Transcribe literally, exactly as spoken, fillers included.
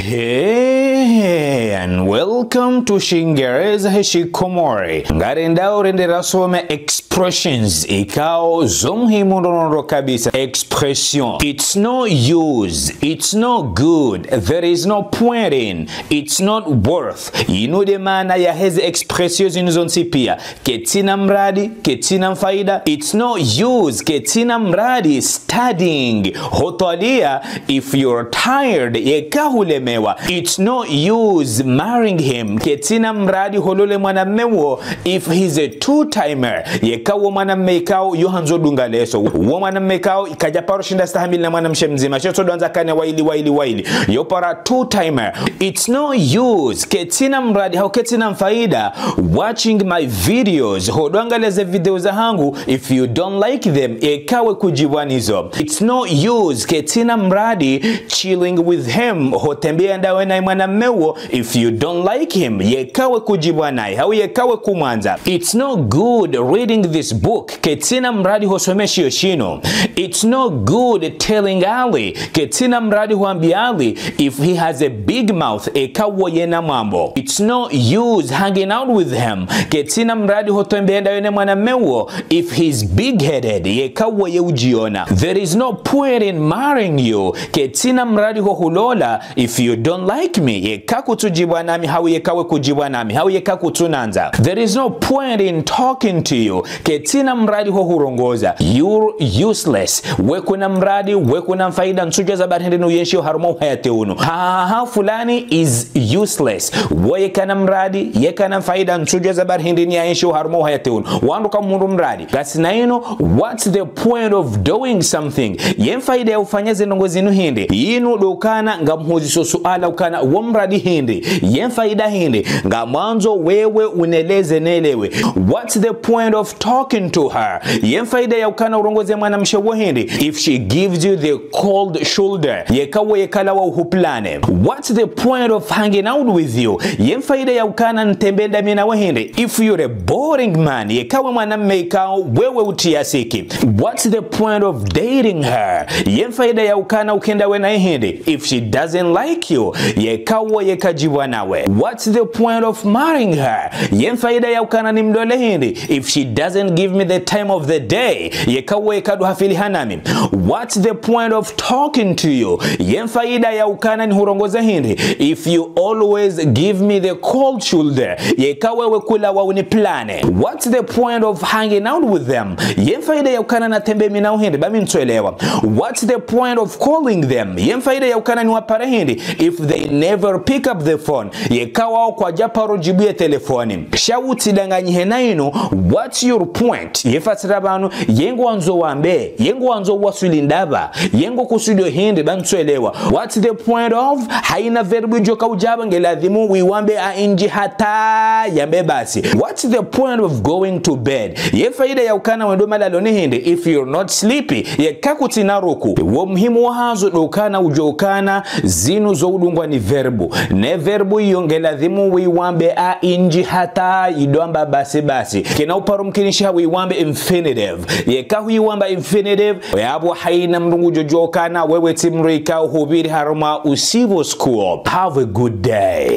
Hey, and welcome to Shingereza Shikomori. Ngarendao rende rasome expressions ikao zo muhimu ndrongondro kabisa. Expression: it's no use, it's no good, there is no point in, it's not worth. Inu nde maana ya heze expressions zinu zontsi pia. Ketsina muradi, ketsina faida. It's no use, ketsina muradi studying, hutwalia, if you're tired, yeka hulemewa. It's no use marrying him, ketsina muradi hulole mwanamme wo, if he's a two-timer, yeka wo mwanamme ikao yo handzo dunga leso. Wo mwanamme ikao kadja paro shinda stahamili na mwanamshe mdzima. Shetso ndo handza kane waili, waili, waili. Yo para two-timer. It's no use, ketsina muradi, hau ketsina faida, watching my videos, hudjo angalia ze video zahangu, if you don't like them, yeka we kudjibwa nazo. It's no use, ketsina muradi, chilling with him, hutembea ndawe naye mwanamme wo, if you don't like him, yeka we kudjibwa naye, hau yeka we kumwandza. It's no good reading this book, ketsina muradi husome shiyo shinu. It's no good telling Ali, ketsina muradi hwambia Ali, if he has a big mouth, eka wo yena mwambo. It's no use hanging out with him, ketsina muradi hutembea ndawe ne mwanamme wo, if he's big-headed, yeka wo ye udjiona. There is no point in marrying you, ketsina muradi huhulola, if you don't like me, yeka kutsudjibwa nami, hau yeka we kudjibwa nami, hau yeka kutsunandza. There is no point in talking to you, ketsina muradi huhurongoza. You're useless. We kuna muradi, we kuna faida, ntsudjuwa za bari hindri ni uyenshio harumwa uhayati unu. Ha, ha, ha, fulani is useless. Wo ye kana muradi, ye kana faida, ntsudjuwa za bari hindri ni yayenshio harumwa uhayati unu. Wandru ka mhundru muradi. Ngasina inu, what's the point of doing something? Ye faida ya ufanya ze ndrongoo zinu hindri? Inu ndo ukana ngamhuziso suala ukana wo muradi hindri? Ye faida hindri? Ngamwandzo wewe uneleze nelewe. What's the point of talking to her? Ye faida ya ukana urongoze mwanamshe wo hindri, if she gives you the cold shoulder, yeka wo yekalawa uhuplane? What's the point of hanging out with you? Ye faida ya ukana ntembee ndami nawe hindri, if you're a boring man, yeka we mwanamme ikao wewe utria siki? What's the point of dating her? Ye faida ya ukana ukenda we naye hindri, if she doesn't like you, yeka wo ye kadjibwa nawe? What's the point of marrying her? Ye faida ya ukana nimlole hindri, if she doesn't give me the time of the day, yeka wo ye kadu hafiliha nami? What's the point of talking to you? Ye faida ya ukana nihurongoza hindri, if you always give me the cold shoulder, yeka wewe kula wa uniplane? What's the point of hanging out with them? Ye faida ya ukana natembee mi nawo hindri, ba mi ntsuelewa? What's the point of calling them? Ye faida ya ukana niwapare hindri, if they never pick up the phone, yeka wao kwadja paro djibu ye telefoni? Sha utsidanganyihe na inu, what's your point? Ye fasira pvanu, ye ngwandzo wambe, ye ngwandzo waswili ndapvi, ye ngo kusudio hindri, ba ntsuelewa? What's the point of? Haina verbe idjo ka udja pva nge ladhimu wiwambe I N G hata yambe basi. What's the point of going to bed? Ye faida ya ukana wendo malaloni hindri, if you're not sleepy, yeka kutsina ruku? Wo muhimu wahazo ndo ukana udjo ukana zinu zo udungwa ni verbe. Ne verbe iyo nge ladhimu wiwambe I N G hata idjo amba basi basi. Kena uparo mkinisha wiwambe infinitive. Yeka huiwamba infinitive, yapvo haina mndru ngudjo djuwa ukana wewe tsi mdru ikao hupviri harumwa usivo school. Have a good day.